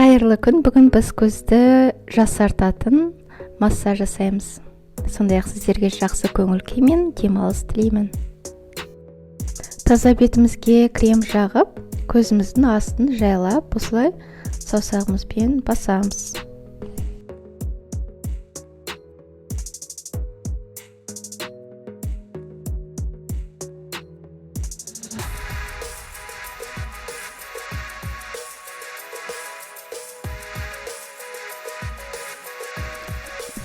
Қайырлы күн. Бүгін біз көзді жасартатын массаж жасаймыз. Сондай-ақ сіздерге жақсы көңіл күй мен демалыс тілеймін. Таза бетімізге крем жағып, көзіміздің астын жайлап осылай саусағымызбен басамыз.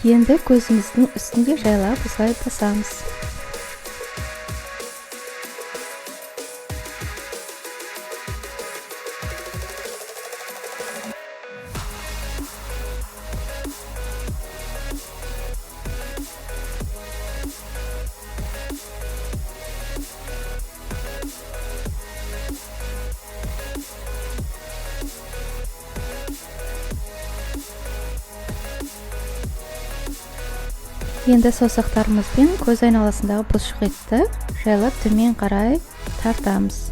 Енді көзіміздің үстінде жайлап осылай басамыз. Енді саусақтарымызбен көз айналасындағы бұлшық етті жайлап төмен қарай тартамыз.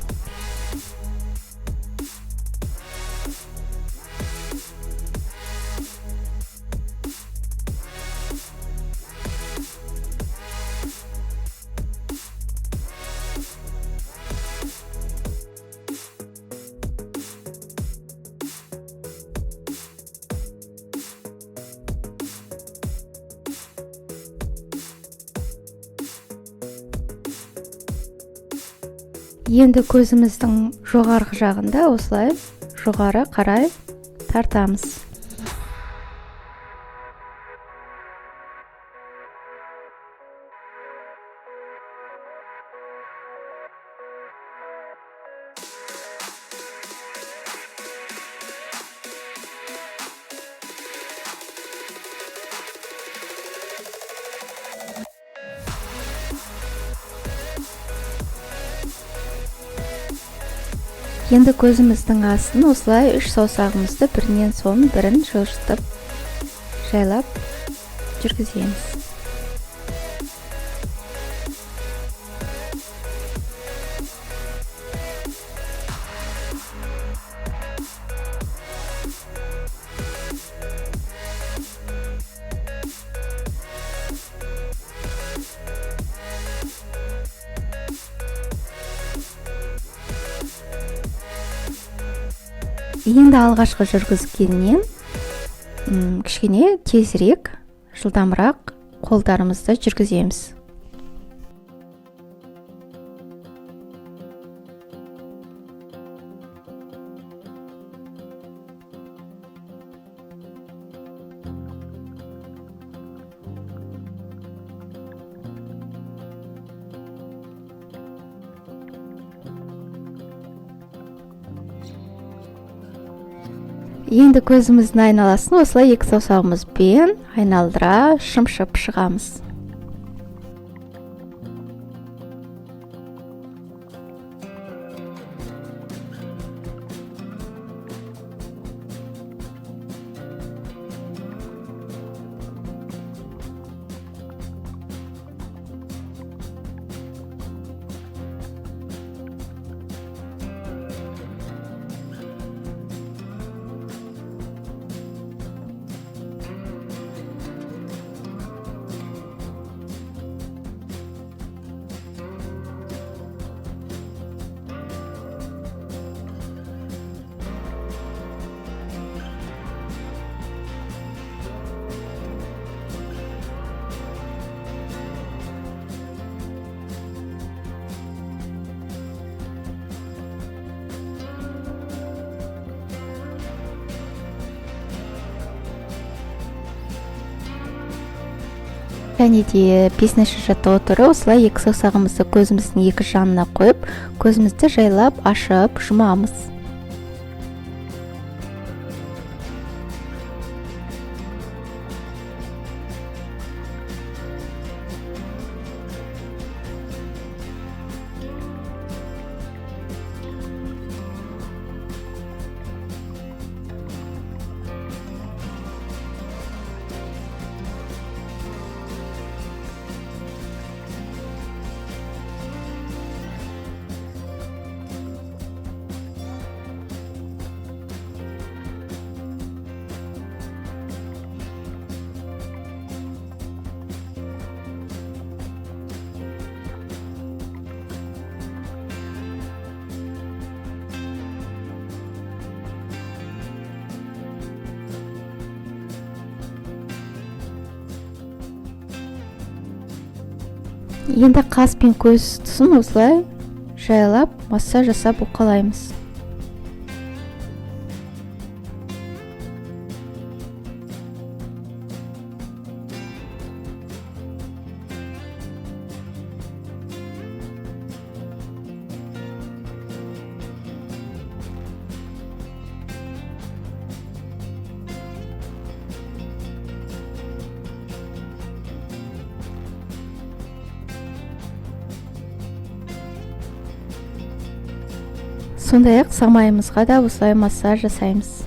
Енді көзіміздің жоғарғы жағында осылай жоғары қарай тартамыз. Енді көзіміздің астын осылай үш саусағымызды бірінен соң бірін жылжытып жайлап жүргіземіз. Енді алғашқы жүргізгеннен кішкене тезірек, жылдамырақ қолдарымызды жүргіземіз. Енді көзіміздің айналасын осылай екі саусағымызбен айналдыра шымшып шығамыз. Және де бесінші жаттығу түрі осылай екі саусағымызды көзіміздің екі жанына қойып, көзімізді жайлап ашып жұмамыз. Енді қас пен көз тұсын осылай жайлап массаж жасап уқалаймыз. Сондай-ақ самайымызға да осылай массаж жасаймыз.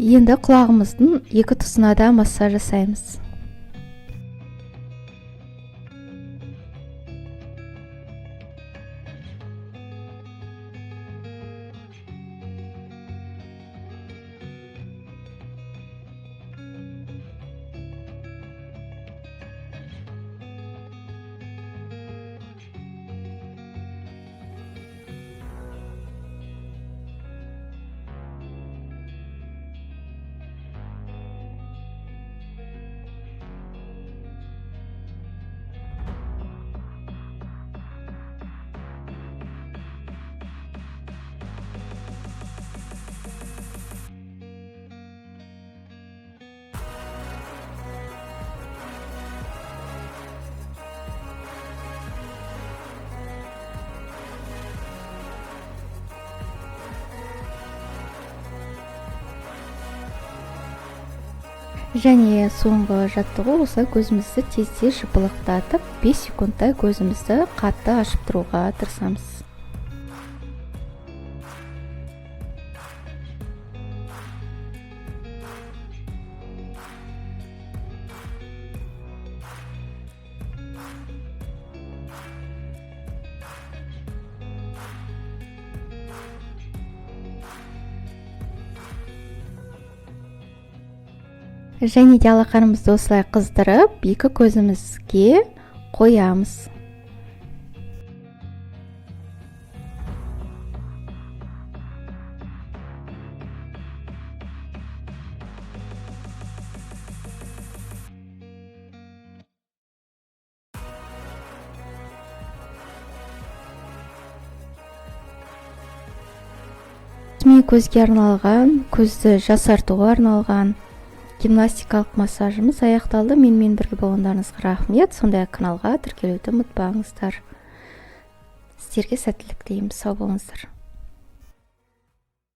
Енді құлағымыздың екі тұсына да массаж жасаймыз. Және соңғы жаттығу осылай көзімізді тез-тез жыпылықтатып, 5 секундтай көзімізді қатты ашып тұруға тырысамыз. Және де алақанымызды осылай қыздырып, екі көзімізге қоямыз. Мен көзге арналған, көзді жасартуға арналған гимнастикалық массажымыз аяқталды. Менімен бірге болғандарыңызға рахмет. Сондай-ақ каналға тіркелуді ұмытпаңыздар. Сіздерге сәттілік тілеймін. Сау болыңыздар.